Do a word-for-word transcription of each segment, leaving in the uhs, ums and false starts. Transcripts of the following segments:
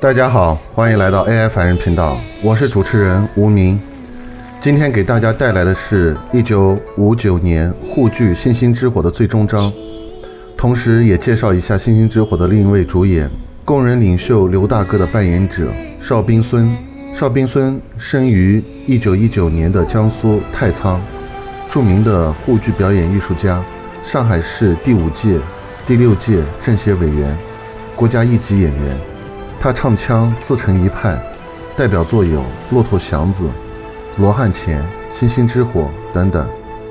大家好，欢迎来到A I凡人频道，我是主持人无名。今天给大家带来的是一九五九年沪剧《星星之火》的最终章，同时也介绍一下《星星之火》的另一位主演，工人领袖刘大哥的扮演者邵兵孙。邵兵孙生于一九一九年的江苏太仓，著名的沪剧表演艺术家，上海市第五届、第六届政协委员，国家一级演员。他唱腔自成一派，代表作有《骆驼祥子》《罗汉钱》《星星之火》等等。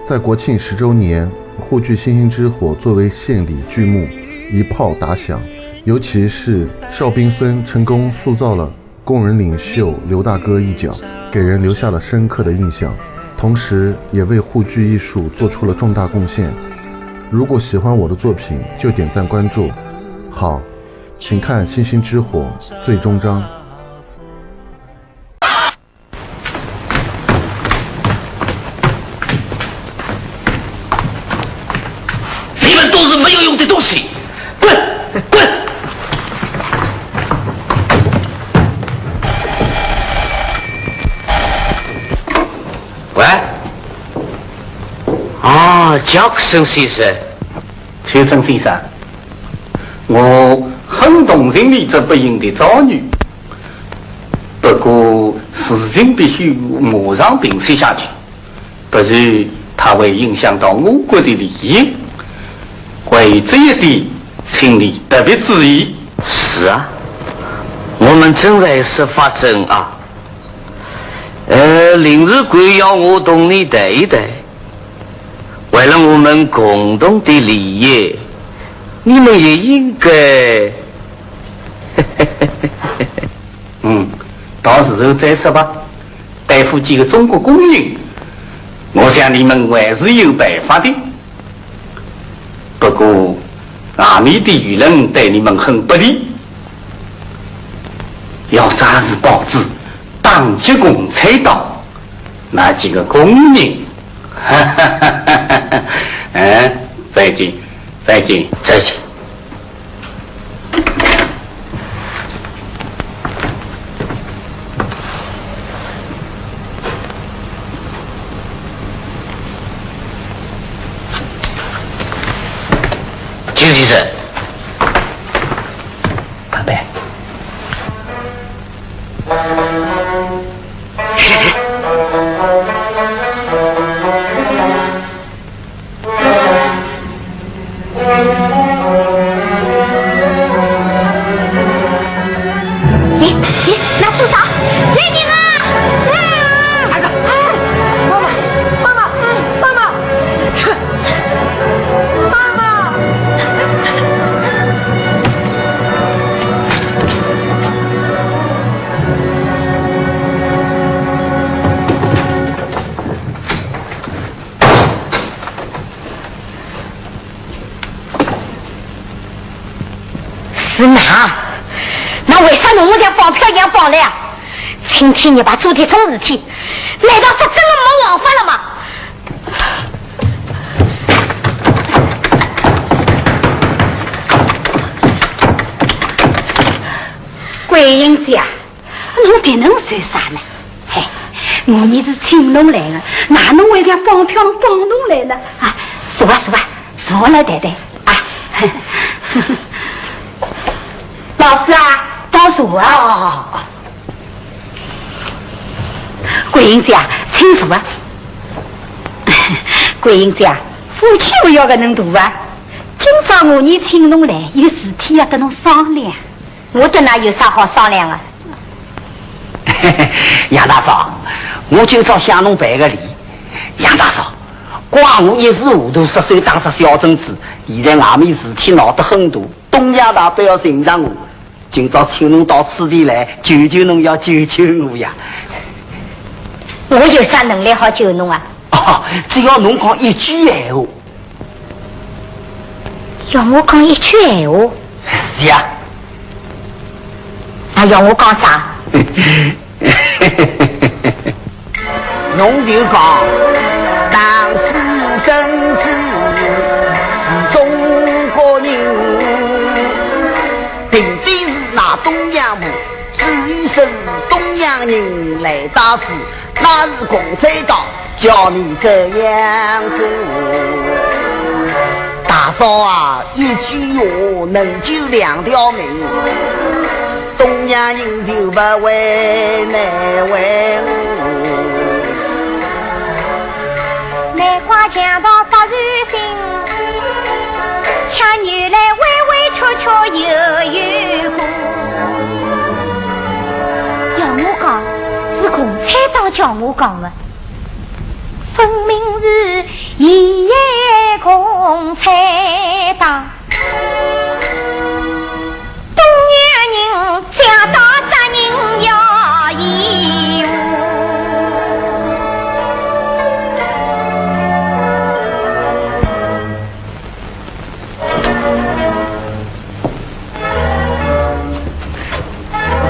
在国庆十周年，沪剧《星星之火》作为献礼剧目一炮打响，尤其是邵兵孙成功塑造了工人领袖刘大哥一角，给人留下了深刻的印象，同时也为沪剧艺术做出了重大贡献。如果喜欢我的作品，就点赞关注。好，请看《星星之火》最终章。你们都是没有用的东西，滚，滚！喂，啊，Jackson 先生，先生先生，我很同情你这不幸的遭遇，不过事情必须马上平息下去。 不然它会影响到我国的利益。为这一点，请你特别注意。是啊，我们正在设法镇压。呃，领事馆要我同你谈一谈，为了我们共同的利益，你们也应该……嗯，到时候再说吧。 对付几个中国工人，我想你们还是有办法的。不过，外面的舆论对你们很不利。要抓住报纸，打击共产党，那几个工人，哈哈哈哈哈！哎，再见，再见，再见。 金先生，宝贝。 咦，咦，那做啥？来人啊！儿子，妈妈，妈妈，妈妈，去，妈妈。 是㑚？㑚为啥拿我条放票银放来啊？青天日白做迭种事体，难道是真的没王法了吗？桂英姐啊， 侬迭能算啥呢？嘿，我伲是请侬来的，哪能会得放票帮侬来呢？啊，坐吧，坐吧，坐下来谈谈啊。老师啊，倒坐啊。哦，桂英姐啊，请坐啊。桂英姐啊，夫妻勿要搿能大啊。今朝我伲请侬来，有事体要搭侬商量。 我搭㑚有啥好商量啊？杨大嫂，我今朝向侬赔个礼。杨大嫂，怪我一时糊涂，失手打着小珍珠，现在外面事体闹得很大，东亚大伯要寻着我。今朝请侬到此地来，求求侬要救救我呀！我有啥能力好救侬啊？哦，只要侬讲一句闲话。 要我讲一句闲话？是呀。那要我讲啥？侬就讲，打死珍珠是中国人，并非是那东洋舞。大事，那是共产党叫你这样做。大嫂啊，一句话能救两条命，东洋人就不为难为我。难怪强盗不守信， 却原来委委屈屈又有苦。要我讲，是共产党叫我讲的，分明是伊也共产党。东洋人假打杀人要义务。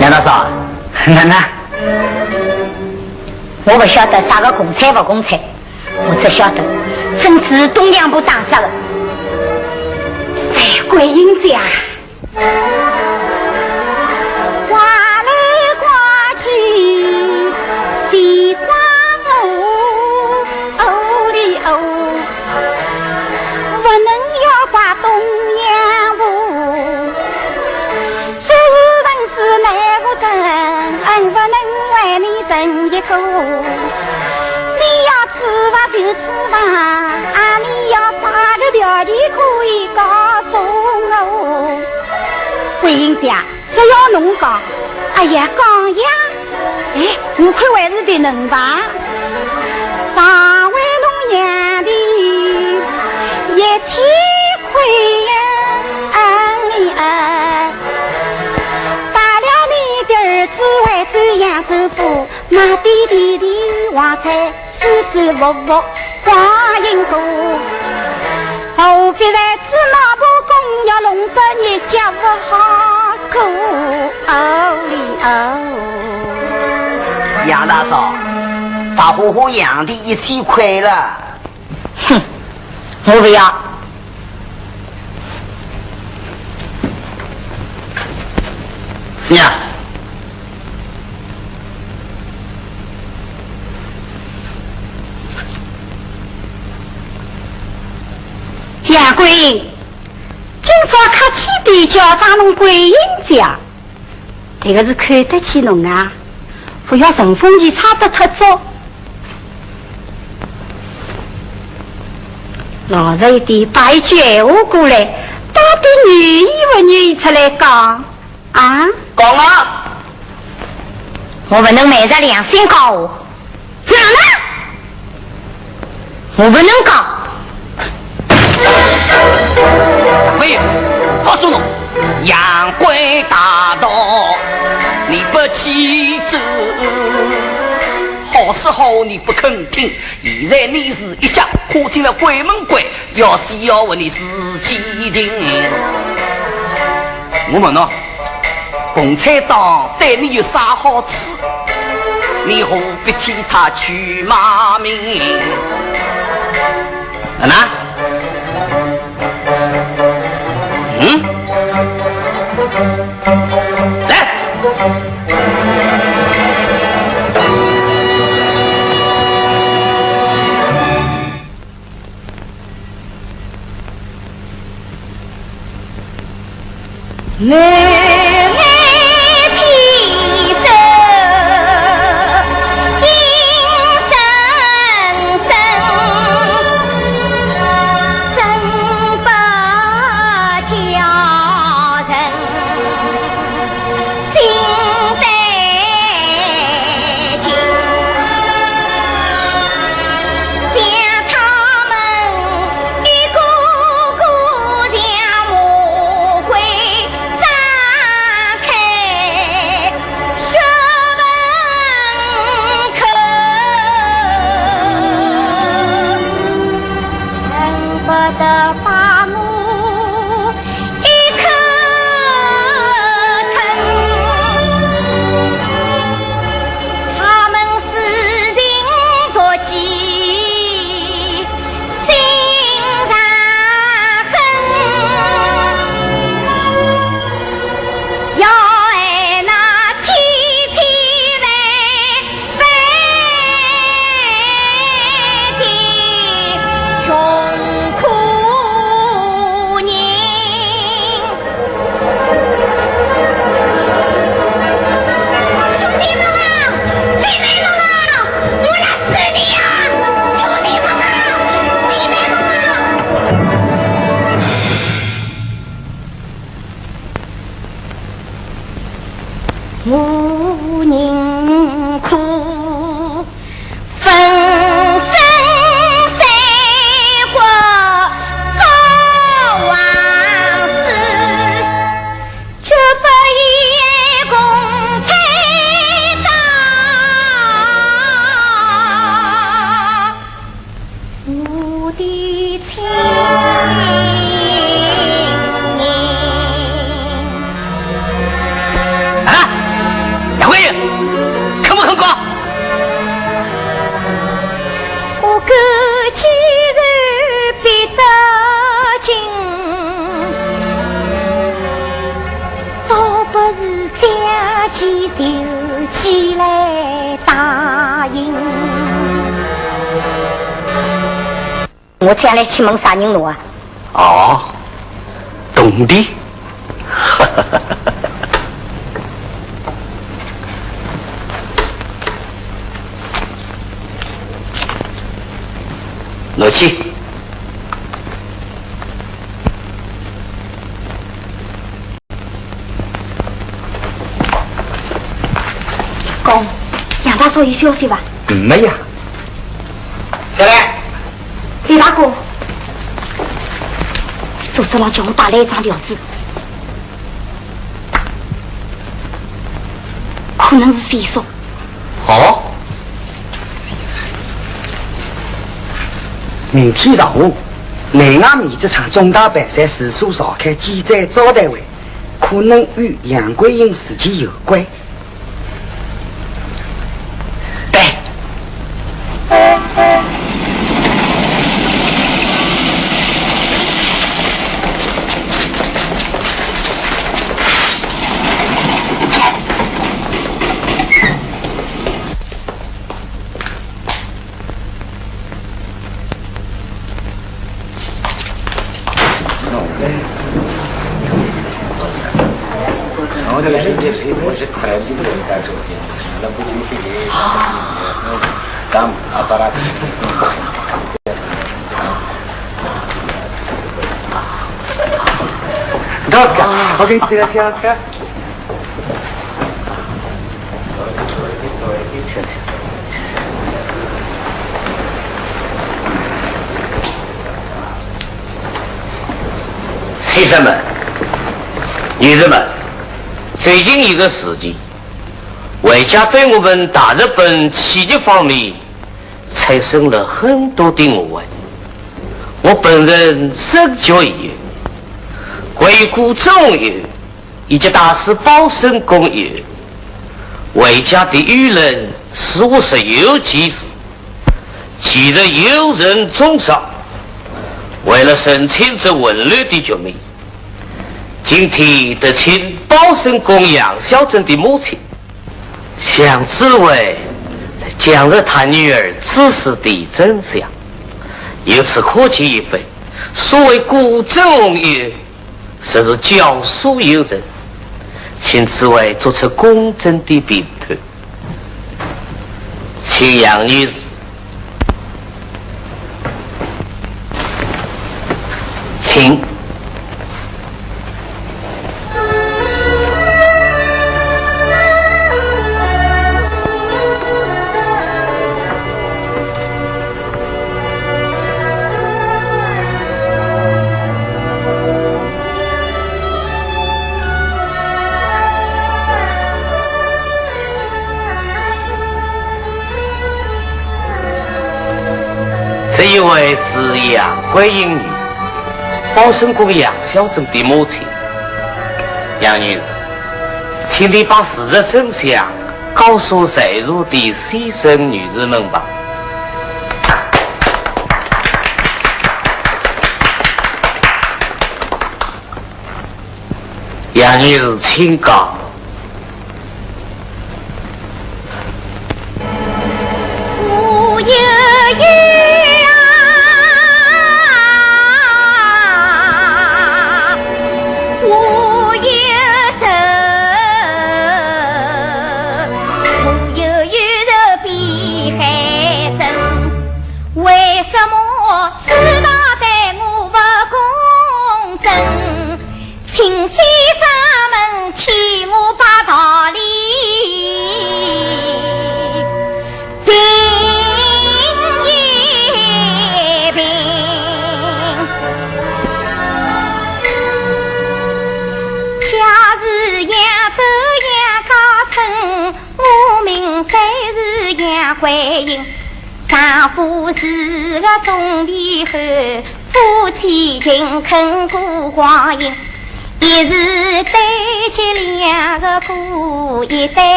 杨大嫂，奶奶，我不晓得啥个共产不共产，我只晓得政治东洋部打杀的。哎呀，桂英姐啊！ 桂英姐，只要侬讲，哎呀，讲呀，哎，我看还是得能吧。 杨大嫂，白花花洋钿一千块了。哼，我不要。是呀。 杨桂英，今朝客气地叫声侬桂英姐，这个是看得起侬啊，不要顺风气差得太早。老实一点，摆句闲话过来，到底愿意不愿意出来讲？ 啊？讲啊！我不能昧着良心讲话。哪能？我不能讲。没有，告诉侬，洋鬼大盗，你不去做，好说好你不肯听，现在你是一脚跨进了鬼门关， 要死要活你自己定。我问侬，共产党对你有啥好处？你何必替他去卖命？啊，哪？嗯？来。我将来去问啥人拿啊？哦，铜钿。拿去。 公，杨大叔有消息伐？没呀。谁来？李大哥，组织上叫我带来一张条子，可能是线索。哦？明天上午，南外棉织厂中大办事处召开记者招待会。 可能与杨桂英事件有关。对。 Доска, погодите, я сейчас. 先生们、女士们，最近一个时期，外加对我们大日本企业方面产生了很多的误会。我本人深觉遗憾，关于顾振宏一案， 以及大师包身供一案，外加的舆论是无所有其事，其中有人中招。为了澄清这混乱的局面，今天特请包身供杨小珍的母亲向诸位讲述她女儿之事的真相。由此可见一斑，所谓顾振宏一案， 实是教书育人，请诸位做出公正的评判。请杨女士。请。 这一位是杨桂英女士，包身供杨小珍的母亲。杨女士，请你把事实真相 告诉在座的先生女士们吧。杨女士，请讲。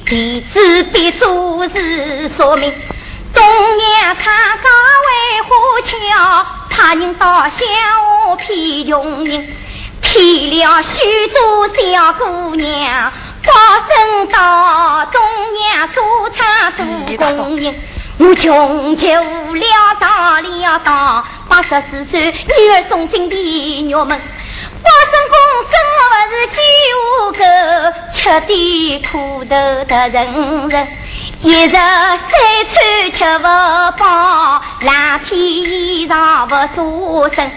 弟子必做事说明，东娘她家为花轿，派人到乡下骗穷人，骗了许多小姑娘，报身到东娘纱厂做工人。我穷极无聊上了当，把十四岁女儿送进地狱门。 我生公生活不是几无个，吃的苦头得人人，一日三餐吃不饱，烂天衣裳不遮身。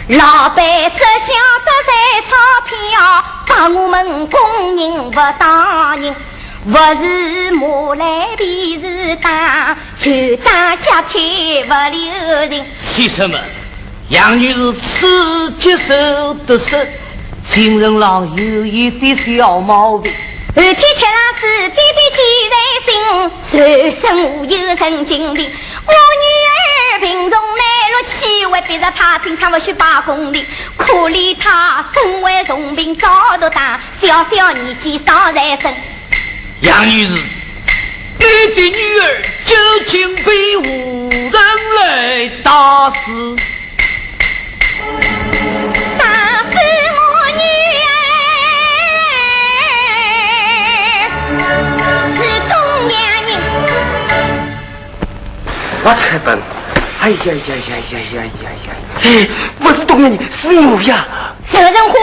老板只晓得赚钞票，把我们工人不当人，不是骂来便是打，就打脚踢不留情。先生们， 杨女士此举虽得失，精神上有一点小毛病。后天吃老鼠，爹爹记在心，随身无有神经病。我女儿病重难落，气为逼着她经常不许罢工的，可怜她身患重病早得打，小小年纪伤在身。 杨女士，你的女儿究竟被何人来打死？打死我女儿是东娘人。我才笨！哎呀呀呀呀呀呀呀！哎，不是东娘人，是我呀！ 仇人花坏我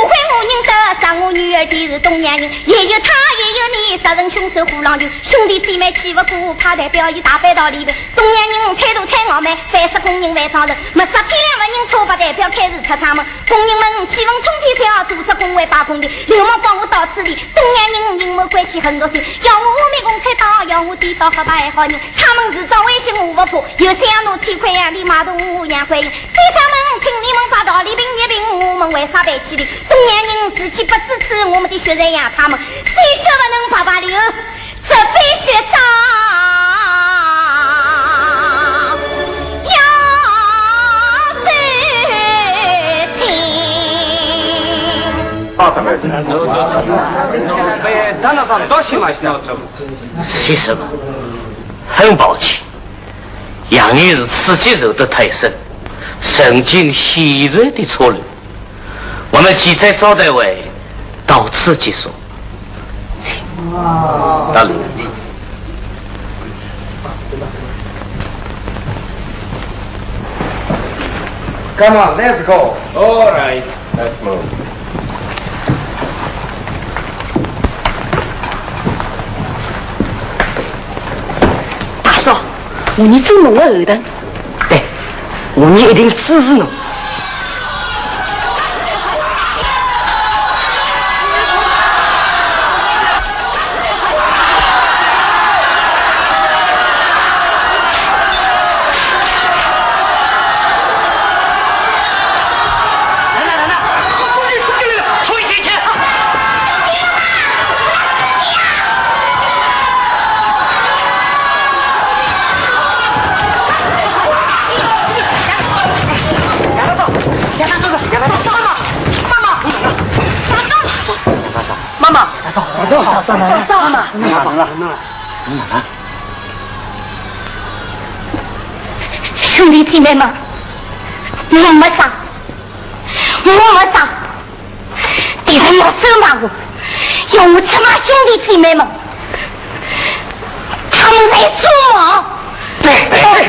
人德，杀我女儿的是东娘人，也有他，也有你，杀人凶手虎郎君，兄弟姊妹气不过，派代表一大班道理呗。东娘人态度太傲慢，反杀工人犯丈人，没杀天良不认错，把代表开除出厂门。工人们气愤冲天，想组织工会罢工的，流氓帮我到此地，东娘人阴谋诡计狠毒心，要我污蔑共产党，要我颠倒黑白好人，他们自作威信我不怕，有想拿天块洋钿买通我杨贵英。 先生们，请你们把道理评一评，我们为啥办起的？东娘人自己不支持，我们的血在养他们，鲜血不能白白流，这杯血涨要收清。先生们，很抱歉， 杨女士刺激受得太深，神经线索的错乱。我们记者招待会到此结束。请。到里面去。Come on, let's go. All right. Let's move. 大叔，我伲做侬的后盾。对，我伲一定支持侬。 妈妈，妈妈，妈妈，兄弟姐妹们，我没杀，我没杀，但是我手骂我，要我出卖兄弟姐妹们，他们在做梦。对，对，对。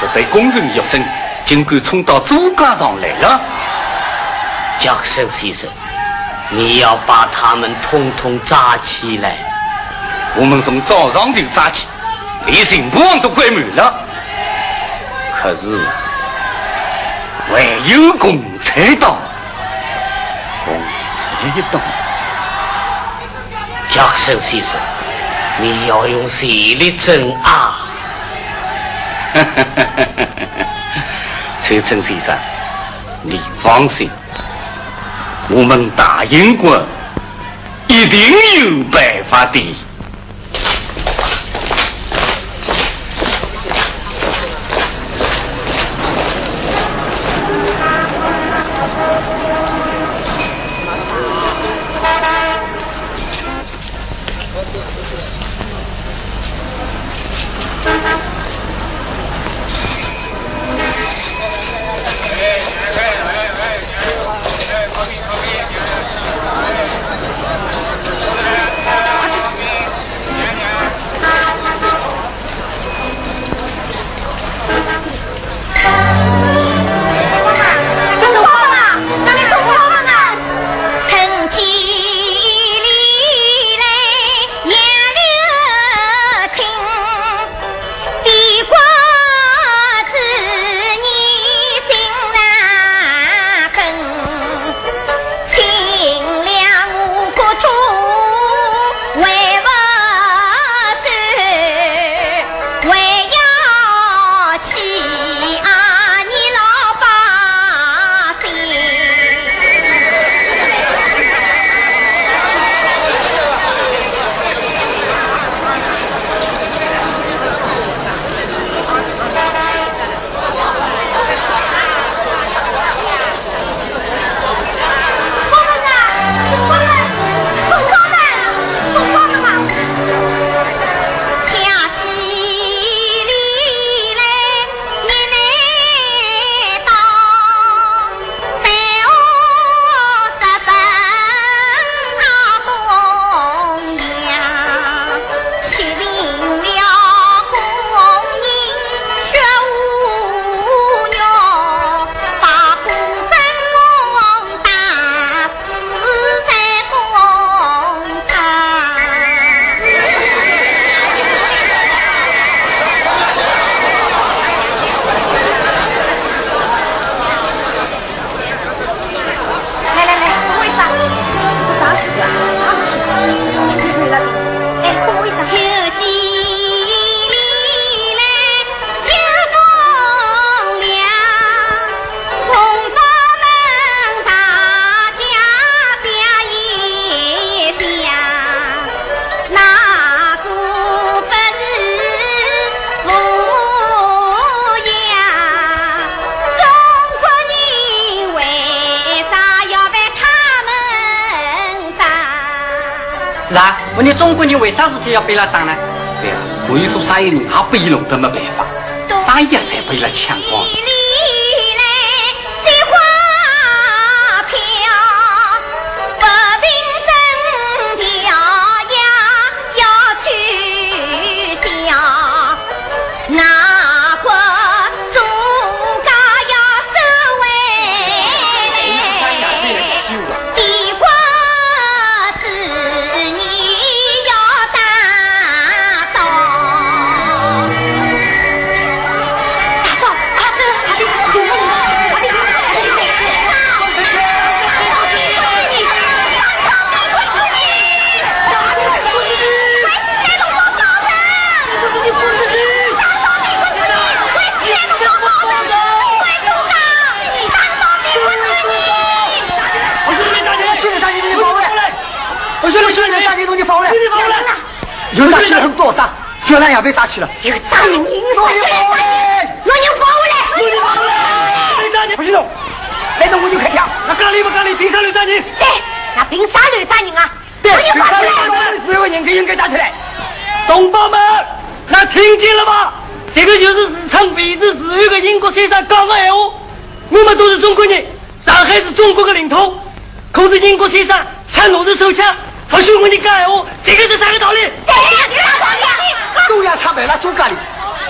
这对工人学生竟敢冲到猪窖上来了。杰克森先生，你要把他们统统抓起来。我们从早上就抓起。已经不忘的关门了。可是，还有共产党。共产党？亚森先生，你要用全力镇压。秋生先生，你放心，我们大英国一定有办法的。 来来来，等我一下，我打死啊！哎，等我一下。是啊，问你中国人为啥事体要被伊拉打呢？对呀，我有种啥人也被伊弄得没办法，啥也侪被伊拉抢光。我说你是人家家庭东西放回来。有啥事很多啥？小兰也被打起了。有啥人？东西放回来。东西放回来。东西放回来。不许动！再动我就开枪。那讲理不讲理，凭啥乱打人？对，那凭啥乱打人啊？对，凭啥乱打人？所有人都应该打起来。同胞们，那听见了吧？这个就是自称维持治安的英国先生讲的闲话。我们都是中国人， 上海是中国的领土，可是英国先生唱我是手枪，不许我们讲闲话，这个是啥个道理？对呀，啥道理啊？都要插队了，中间里，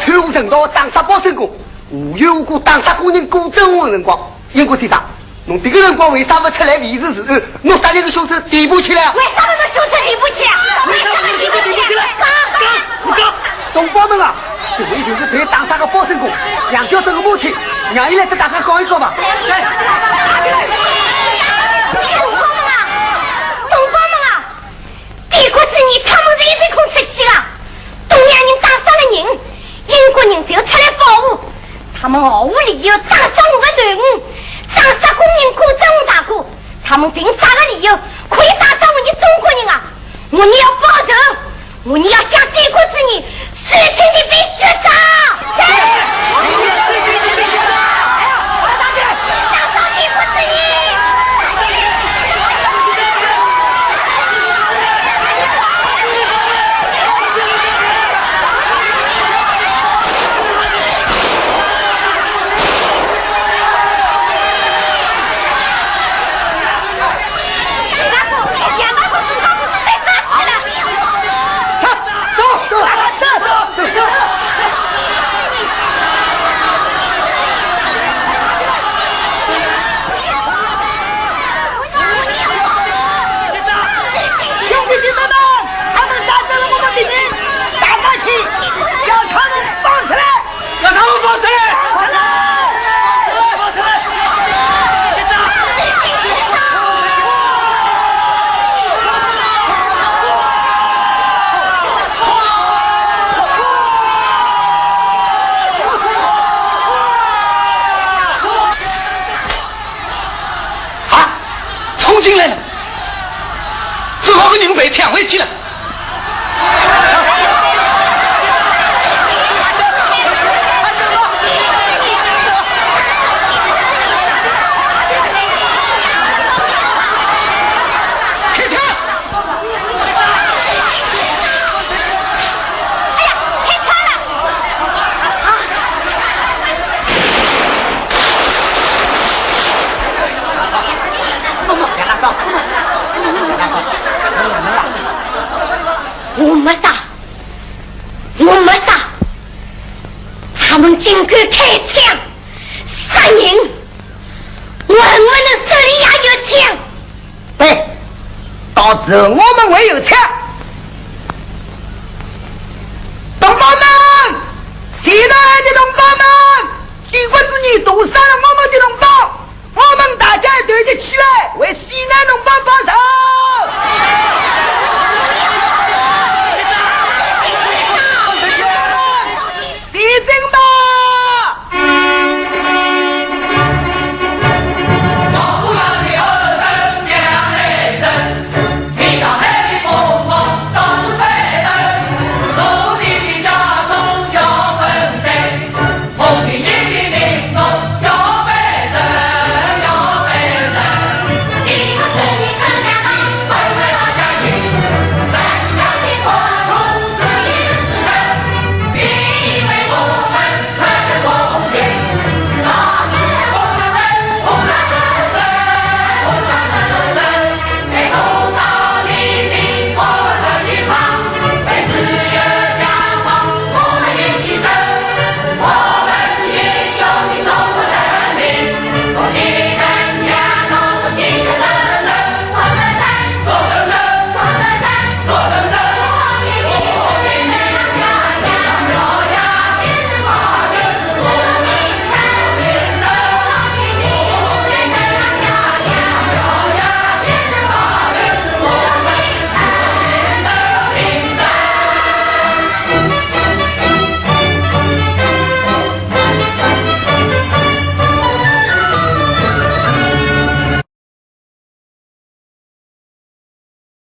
全部人都打杀包成功，无缘无故打杀工人过正午辰光。英国先生，侬这个辰光为啥不出来维持治安？侬啥人个凶手提拔起来啊？为啥么侬凶手提拔起来？为啥么提拔起来？讲，讲，讲。同胞们啊，这位就是被打杀的包拯公，杨小生的母亲，让伊来给大家讲一讲吧。来，同胞们啊，同胞们啊，帝国主义他们是一直空出去了，东洋人打杀了人，英国人就出来保护，他们毫无理由打伤我的囡儿，打杀工人科长大哥，他们凭啥个理由可以打伤我们中国人啊？ 我们要报仇，我们要向帝国主义血淋淋的血战！打倒帝国主义！兄弟们，他们打伤了我们的人，打下去，要他们放出来！ 把他们放出来！放出来！放出来！啊！冲进来了！这个人被抢回去了。 开枪！哎呀，开枪了！啊！我没打，我没打，他们竟敢开枪杀人！ 我们的手里也有枪。对，到时我们会有枪。同胞们，现在的同胞们，帝国主义屠杀了我